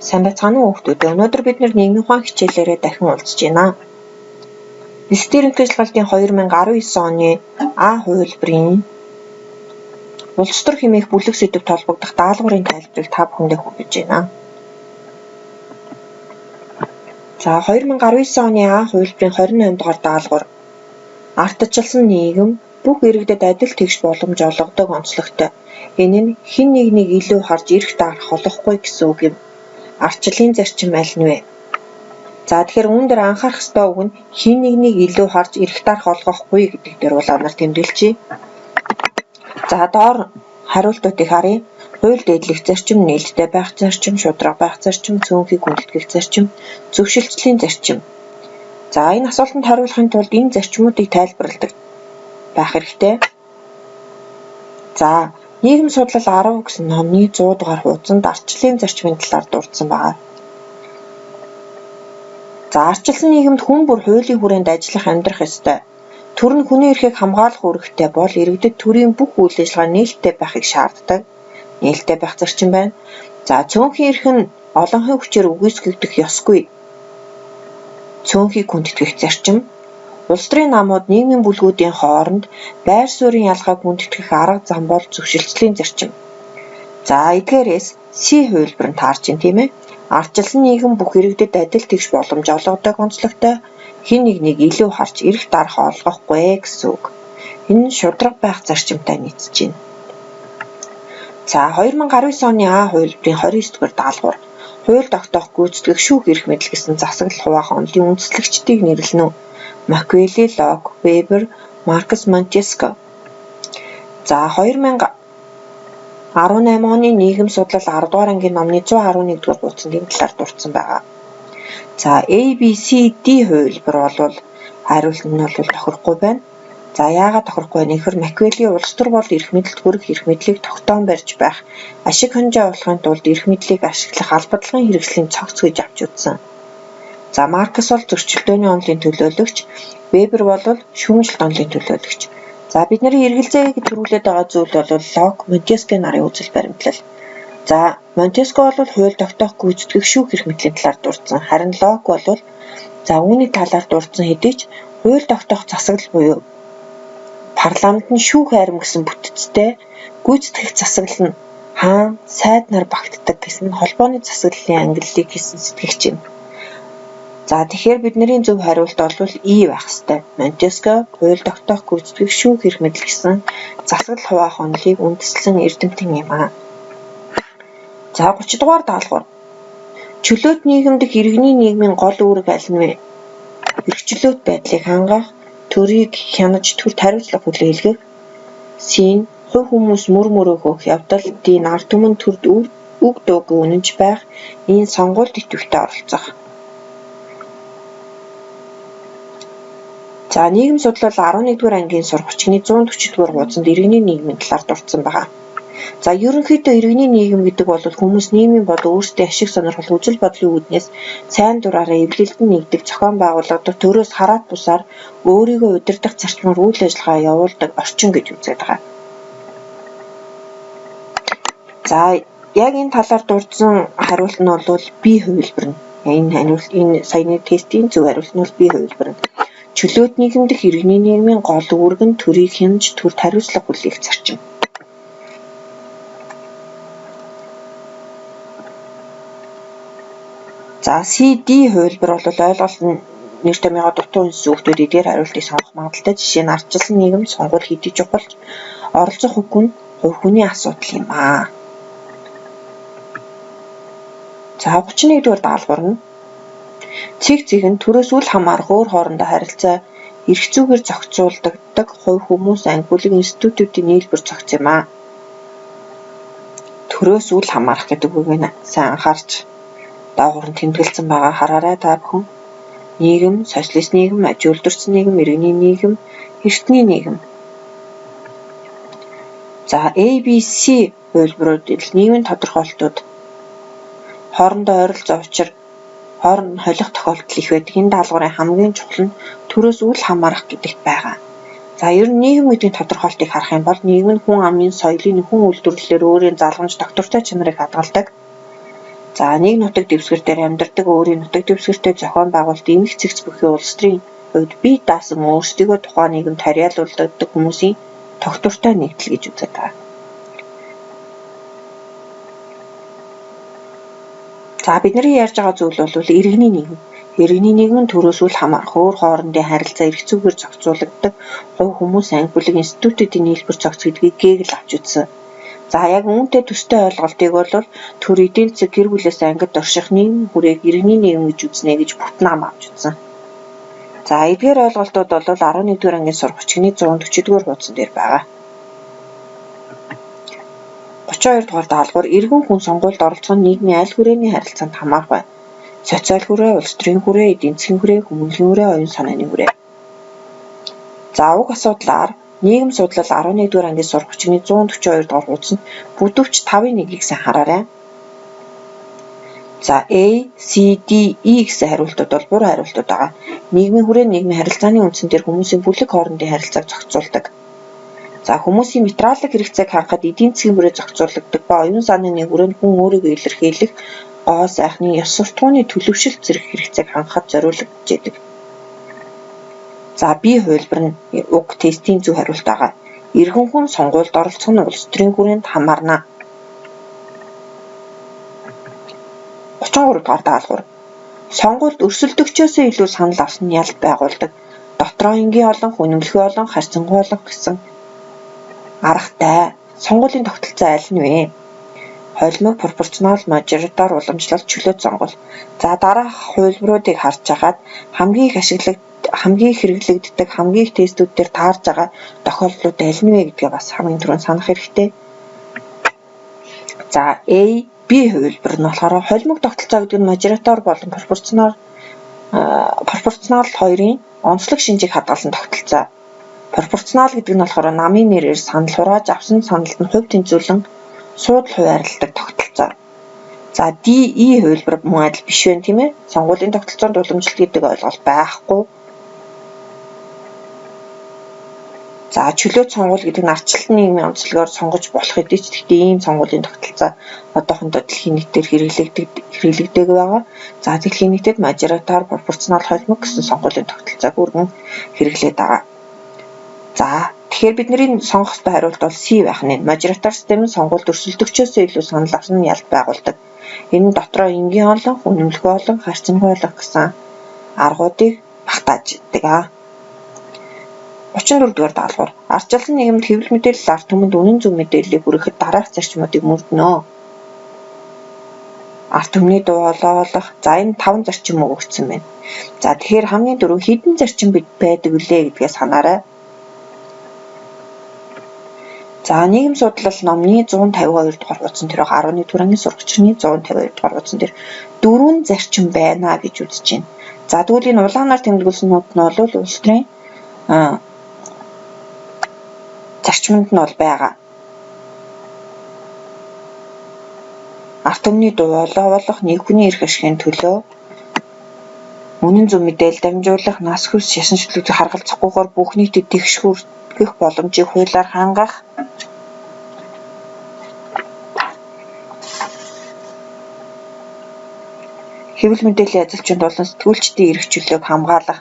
Сайн байцгаана уу хүүхдүүдээ. Өнөөдөр бид нар нийгмийн ухаан хичээлээрээ дахин уулзаж байна. Дэлсэлтийн ерөнхий шалгалтын 2019 оны А хувилбарын улс төр хэмээх бүлэг сэдэвт холбогдох даалгаврын тайлбарыг та бүхэндээ хүргэж байна. За 2019 оны А хувилбарын 28 дугаар даалгавар ардчилсан нийгэм бүх иргэдэд адил тэгш боломж олгодог онцлогтой. Энэ нь хэн нэгнийг илүү харж эрх дарах олохгүй гэсэн үг юм. Ардчлалын зарчим аль нь вэ? За тэгэхээр үүн дээр анхаарах ёстой үг нь хэн нэгнийг илүү харж эрх дарах олгохгүй гэдэг дээр улаанаар тэмдэглэжээ. За доор хариултуудыг харъя. Хууль дээдлэх зарчим, нээлттэй байх зарчим, шударга байх зарчим, цөөнхийг хүндэтгэх зарчим, зөвшөлтсөлийн зарчим. За энэ асуултанд хариулахын тулд энэ зарчмуудыг тайлбарладаг байх хэрэгтэй. За нийгэм судлал 10 гэсэн номны 100 дугаар хуудсанд ардчлалын зарчмын талаар дурдсан байна. За ардчилсан нийгэмд хүн бүр хуулийн хүрээнд ажиллах, амьдрах ёстой. Төр нь хүний эрхийг хамгаалах үүрэгтэй бол иргэдэд төрийн бүх үйл ажиллагаа нээлттэй байхыг шаарддаг. Нээлттэй байх зарчим байна. За цөөнхийн эрх нь олонхын хүчээр үгүйсгэгдэх ёсгүй. Цөөнхийг хүндэтгэх зарчим. Улс төрийн намууд нийгмийн бүлгүүдийн хооронд байр суурийн ялгааг хүндэтгэх арга зам бол зөвшөлтсөлийн зарчим. За эдгээрээс C хувилбар нь таарч байна, тийм ээ. Ардчилсан нийгэм бүх иргэдэд адил тэгш боломж олгодог онцлогтой, хэн нэгнийг илүү харж эрх дарах олгохгүй гэсэн үг. Энэ нь шударга байх зарчимтай нийцэж байна. За 2019 оны А хувилбарын 29 дугаар даалгавар хууль тогтоох, гүйцэтгэх, шүүх эрх мэдэл гэсэн засаглал хуваах онолын үндэслэгчдийг нэрлэнэ үү? Макиавелли, Лок, Вебер, Маркс, Монтеско. За 2018 оны нийгэм судлал 10 дугаар ангийн номны 111 дугаар хуудсанд энэ талаар дурдсан байгаа. За A, B, C, D хувилбар бол хариулт нь бол тохирохгүй байна. За яагаад тохирохгүй вэ гэхээр Макиавелли улс төр бол эрх мэдэлд хүрэх эрх мэдлийг тогтоон барьж байх, ашиг хонжоо олохын тулд эрх мэдлийг ашиглах албадлагын хэрэгслийн цогц гэж авч үзсэн. За Маркс бол зөрчилдөөний онолын төлөөлөгч, Вебер бол шүүмжлэлт онолын төлөөлөгч. За бидний эргэлзээг төрүүлээд байгаа зүйл бол Лок, Монтеско нарын үзэл баримтлал. За Монтеско бол хууль тогтоох, гүйцэтгэх, шүүх эрх мэдлийн талаар дурдсан. Харин Лок бол за үүний талаар дурдсан хэдий ч хууль тогтоох засаглал буюу парламент нь шүүх айрам гэсэн бүтцтэй, гүйцэтгэх засаглал нь хаан, сайд нар багтдаг гэсэн холбооны засаглалын ангиллыг хэлсэн сэтгэгч юм. За тэгэхээр бидний зөв хариулт бол E байх ёстой. Монтеско хууль тогтоох, гүйцэтгэх, шүүх эрх мэдэл гэсэн засаглал хуваах онолыг үндэслэн эрдэмтэн юм аа. За 30 дугаар даалгавар. Чөлөөт нийгэм дэх иргэний нийгмийн гол үүрэг аль нь вэ? Эрхчлөөт байдлыг хангах, төрийг хянаж төрд хариуцлага хүлээлгэх, C нь хувь хүмүүс мөр мөрөө хөөх явдал, D нь ард түмэн төрд үг дуугүй үнэнч байх, E нь сонгуульд идэвхтэй оролцох. За нийгэм судлал 11 дугаар ангийн сургагчны 140 дугаар хуудсанд иргэний нийгмийн талаар дурдсан байгаа. За ерөнхийдөө иргэний нийгэм гэдэг бол хүмүүс нийгмийн болон өөрсдийн ашиг сонирхол, үзэл бодлын үүднээс сайн дураараа эвлэлдэн нэгдэг, зохион байгуулагдах, төрөөс хараат бусаар өөрийгөө удирдах зарчмаар үйл ажиллагаа явуулдаг орчин гэж үзээд байгаа. За яг энэ талаар дурдсан хариулт нь бол B хувилбар нь. Энэ хариулт энэ саяны тестийн зөв хариулт нь бол B хувилбар нь. Чөлөөт нийгэм дэх иргэний нийгмийн гол үүрэг нь төрийг хянаж, төрд хариуцлага хүлээх зарчим. За C, D хувилбар бол ойлголт нь нэр томьёогоо дутуу үнссэн хүүхдүүд эдгээр хариултыг сонгох магадлалтай. Жишээ нь ардчилсан нийгэмд сонгуул хэдий чухалч оролцох үгүй нь хувь хүний асуудал юм аа. За 31 дугаар даалгавар нь цэг цэг нь төрөөс үл хамаарах өөр хоорондоо харилцаа эрх зүйгээр зохицуулагддаг хувь хүмүүс, анги бүлэг, институтүүдийн нийлбэр цогц юм аа. Төрөөс үл хамаарах гэдэг үгийг сайн анхаарч доогуур нь тэмдэглэсэн байгаа хараарай та бүхэн. Нийгэм, социалист нийгэм, аж үйлдвэрчсэн нийгэм, иргэний нийгэм, эртний нийгэм. За A, B, C хувилбарууд нийгмийн тодорхойлолтууд хоорондоо ойролцоо учир хооронд нь холих тохиолдол их байдаг. Энэ даалгаврын хамгийн чухал нь төрөөс үл хамаарах гэдэгт байгаа. За ер нь нийгэм гэдгийн тодорхойлтыг харах юм бол нийгэм нь хүн амын соёлын нөхөн үйлдвэрлэлээр өөрийн залгамж тогтвортой чанарыг хадгалдаг. За нэг нутаг дэвсгэр дээр амьдардаг өөрийн нутаг дэвсгэртэй зохион байгуулалт эмх цэгц бүхий улс төрийн хувьд бие даасан өөрсдийгөө тухайн нийгэмд харьяалуулдаг хүмүүсийн тогтвортой нэгдэл гэж үзээд байгаа. За бидний ярьж байгаа зүйл бол иргэний нийгэм. Иргэний нийгэм нь төрөөс үл хамаарах өөр хоорондын харилцаа эргэцүүгээр зохицуулагддаг хувь хүмүүс, анги бүлэг, институтүүдийн нийлбэр цогц гэдгийг Гегель авч үзсэн. За яг үүнтэй төстэй ойлголтыг бол төр эдийн засаг гэр бүлээс ангид орших нийгмийн хүрээг иргэний нийгэм гэж үзнэ гэж Путнам авч үзсэн. За эдгээр ойлголтууд бол 11-р ангийн сургагчны 140-р хуудсан дээр байгаа. 32 дугаар даалгавар иргэн хүн сонгуульд оролцох нь нийгмийн аль хүрээний харилцаанд хамаарах вэ? Социал хүрээ, улс төрийн хүрээ, эдийн засгийн хүрээ, хүмүүнлэгийн хүрээ, оюун санааны хүрээ. За уг асуудлаар нийгэм судлал 11-р ангийн сургагчны 142 дугаар хуудсанд бүдүүвч 5-1-ийг сайн хараарай. За A, C, D, E гэсэн хариултууд бол буруу хариултууд байгаа. Нийгмийн хүрээ нийгмийн харилцааны үндсэн дээр хүмүүсийн бүлэг хоорондын харилцааг зохицуулдаг. За хүмүүсийн материалын хэрэгцээг хангахад эдийн засгийн хүрээ зохицуулагддаг ба оюун санааны хүрээ нь хүн өөрийгөө илэрхийлэх гоо сайхны ёс суртахууны төлөвшөлт зэрэг хэрэгцээг хангахад зориулагдаж байдаг. За B хувилбар нь уг тестийн зөв хариулт байгаа. Иргэн хүн сонгуульд оролцох нь улс төрийн хүрээнд хамаарна. 33 дугаар даалгавар. Сонгуульд өрсөлдөгчөөсөө илүү санал авсан нь ялт байгуулдаг. Дотроо энгийн олон, үнэмлэхүй олон, харьцангуй олон гэсэн аргатай. Сонгуулийн тогтолцоо аль нь вэ? Холимог, пропорционал, мажоритар, уламжлалт, чөлөөт сонгуул. За дараах хувилбаруудыг харж хагаад хамгийн их ашиглаг хамгийн их хэрэглэгддэг, хамгийн их тестүүд дээр таарж байгаа тохиолдлууд аль нь вэ гэдгээ бас хамгийн түрүүнд санах хэрэгтэй. За A, B хувилбар нь болохоор холимог тогтолцоо гэдэг нь мажоритар болон пропорционал хоёрын онцлог шинжийг хадгалсан тогтолцоо. Пропорционал гэдэг нь болохоор намын нэрээр санал хурааж авсан саналд нь хувь тэнцвүүлэн суудал хуваарлдаг тогтолцоо. За D, E хувилбар мөн адил биш байна тийм ээ. Сонгуулийн тогтолцоонд уламжлалт гэдэг ойлголт байхгүй. За чөлөөт сонгуул гэдэг нь ардчилсан нийгмийн онцлогоор сонгож болох хэдий ч гэхдээ ийм сонгуулийн тогтолцоо одоохондоо дэлхийн нийтээр хэрэглэгдээгүй байгаа. За дэлхийн нийтэд мажоритар, пропорционал холимог гэсэн сонгуулийн тогтолцоог өргөн хэрэглээд байгаа. За тэгэхээр бидний сонгох ёстой хариулт бол C байх нь. Мажоритар систем нь сонгуульд өрсөлдөгчөөсөө илүү санал авсан нь ялт байгуулдаг. Энэ нь дотроо энгийн олон, үнэмлэхүй олон, харьцангуй олон гэсэн аргуудыг багтааж идэг. 34 дугаар даалгавар. Ардчилсан нийгэмд хэвлэл мэдээлэл ард түмэнд үнэн зөв мэдээллийг хүргэхэд дараах зарчмуудыг мөрдөнө. Ард түмний дуу хоолой олох. За энэ 5 зарчим өгөгдсөн байна. За тэгэхээр хамгийн түрүү хэдэн зарчим байдаг вүлээ гэдгээ санаарай. За нийгэм судлал номны 152 дугаар хуудсан дээр 11 дугаар ангийн сургагчны 152 дугаар хуудсан дээр 4 зарчим байна гэж үзэж байна. За тэгвэл энэ улаанаар тэмдэглэснүүд нь бол улс төрийн зарчманд нь бол байгаа. Ард түмний дуу хоолой болох, нэг хүний эрх ашигын төлөө үнэн зөв мэдээлэл дамжуулах, нас хүйс шашин шүтлэг харгалзахгүйгээр бүх нийтэд тэгш хүргэх боломжийг хуулиар хангах, хэвлэл мэдээллийн ажилчид болон сэтгүүлчдийн эрх чөлөөг хамгаалах.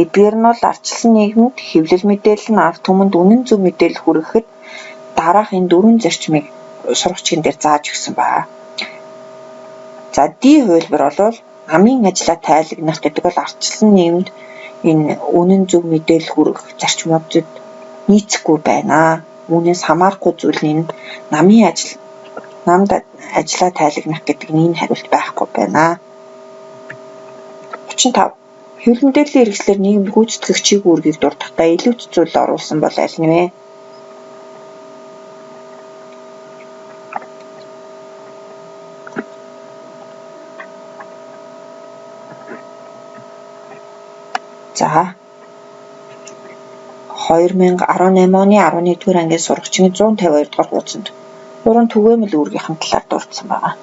Эдгээр нь бол ардчилсан нийгэмд хэвлэл мэдээлэл нь ард түмэнд үнэн зөв мэдээлэл хүргэхэд дараах энэ дөрвөн зарчмыг сургагчийн дээр зааж өгсөн байна. За D хувилбар бол намын ажлаа тайлагнах гэдэг бол ардчилсан нийгэмд энэ үнэн зөв мэдээлэл хүргэх зарчмуудад нийцэхгүй байна. Үүнээс хамаарахгүй зүйл нь энэ намын ажил намд ажлаа тайлагнах гэдэг нь энэ хариулт байхгүй байна. 35. Хэвлэл мэдээллийн хэрэгслээр нийгэмд гүйцэтгэх чиг үүргийг дурдахдаа илүүц зүйл оруулсан бол аль нь вэ? За 2018 оны 11-р ангийн сурагчийн 152 дугаар хуудсанд гурван түгээмэл үүргийнхэн талаар дурдсан байгаа.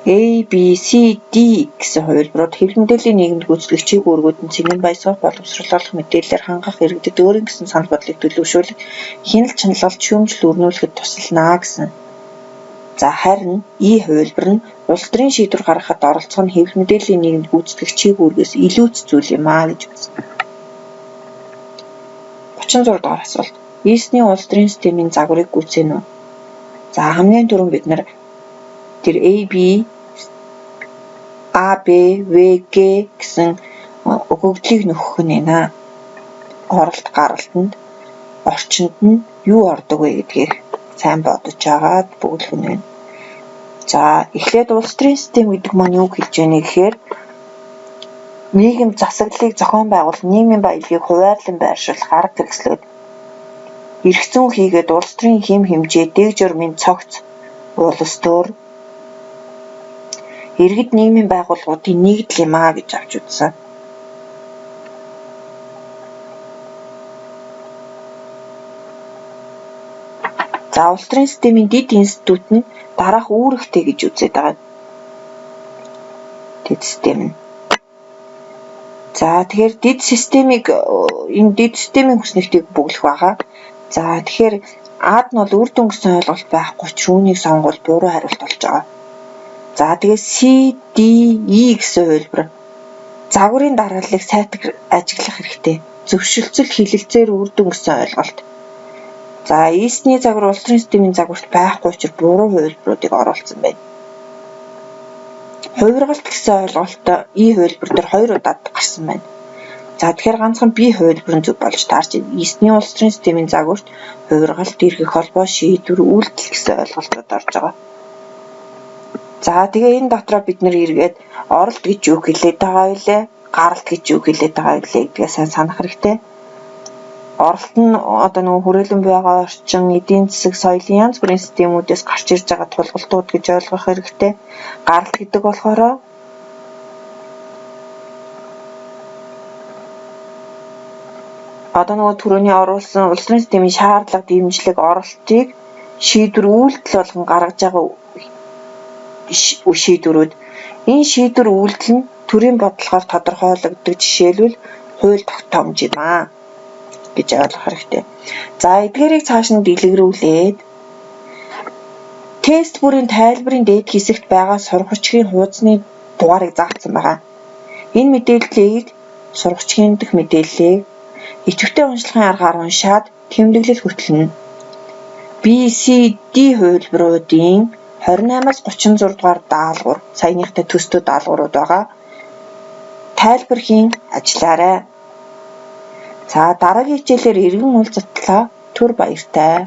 A, B, C, D гэсэн хувилбарууд хэвлэл мэдээллийн нийгэмд гүйцэтгэх чиг үүргүүд нь цэнгэн баясгах, боловсруулах мэдээллээр хангах иргэдэд өөрийн гэсэн санал бодлыг төлөвшүүлэх, хяналт чаналгалт, шүүмжил өрнүүлэхэд тусална гэсэн. За харин E хувилбар нь улс төрийн шийдвэр гаргахад оролцох нь хэвлэл мэдээллийн нийгэмд гүйцэтгэх чиг үүргээс илүүц зүйл юм а гэж үзнэ. 36 дугаар асуулт. Ийсний улс төрийн системийн загварыг гүйцээнэ үү? За хамгийн түрүүнд бид нар тэр A B А, Б, В, Г гэсэн өгөгдлийг нөхөх нь байна. Оролт гаралтанд орчинд нь юу ордог вэ гэдгийг сайн бодож агаад бөглөх нь байна. За эхлээд улс төрийн систем гэдэг маань юу хэлж байна гэхээр нийгэм засаглалыг зохион байгуулах, нийгмийн баялагийг хуваарлан байршуулах арга хэрэгслүүд эрх зүйн хийгээд улс төрийн хэм хэмжээ, дэг журмын цогц, улс төр, иргэд нийгмийн байгууллагуудын нэгдэл юм а гэж авч үзсэн. За улс төрийн системийн дэд институт нь дараах үүрэгтэй гэж үзээд байгаа. Дэд систем нь. За тэгэхээр дэд системийг энэ дэд системийн хүснэгтийг бөглөх байгаа. За тэгэхээр аад нь бол үр дүн гэсэн ойлголт байхгүй ч үүнийг сонгуул буруу хариулт болж байгаа. За тэгээ C, D, E гэсэн хувилбар загварын дарааллыг сайтар ажиглах хэрэгтэй. Зөвшөлтсөл хилэлцээр үр дүн гэсэн ойлголт. За ийсний загвар улс төрийн системийн загварт байхгүй учраас буруу хувилбаруудыг оруулсан байна. Хувиргалт гэсэн ойлголт E хувилбар дээр хоёр удаад гарсан байна. За тэгэхээр ганцхан B хувилбар нь зөв болж таарч байна. Ийсний улс төрийн системийн загварт хувиргалт, эргэх холбоо, шийдвэр, үйлдэл гэсэн ойлголтууд орж байгаа. За тэгээ энэ дотроо бид нэр эргээд оролт гэж юу хэлээд байгаа вэ? Гаралт гэж юу хэлээд байгаа вэ гэдгээ сайн санах хэрэгтэй. Оролт нь одоо нөгөө хүрээлэн байгаа орчин, эдийн засаг, соёлын янз бүрийн системүүдээс гарч ирж байгаа тулгалтууд гэж ойлгох хэрэгтэй. Гаралт гэдэг болохоор одоо нөгөө түрүүний оруулсан улс төрийн системийн шаардлага, дэмжлэг, оролтыг шийдвэр үйлдэл болгон гаргаж байгаа шийдвэрүүд. Энэ шийдвэр үйлдэл нь төрийн бодлогоор тодорхойлогддог, жишээлбэл хууль тогтоомж юм аа гэж ойлгох хэрэгтэй. За эдгээрийг цааш нь дэлгэрүүлээд тест бүрийн тайлбарын дээд хэсэгт байгаа сургагчийн хуудасны дугаарыг заасан байгаа. Энэ мэдээллийг сургагчийн дэх мэдээллийг идэвхтэй уншлагын аргаар уншаад тэмдэглэл хөтлөнө. B, C, D хувилбаруудын 28-аас 36 дугаар даалгавар, саяныхтай төстэй даалгаврууд байгаа. Тайлбар хийн ажиллаарай. За дараагийн хичээлээр эргэн уулзтлаа. Түр баяртай.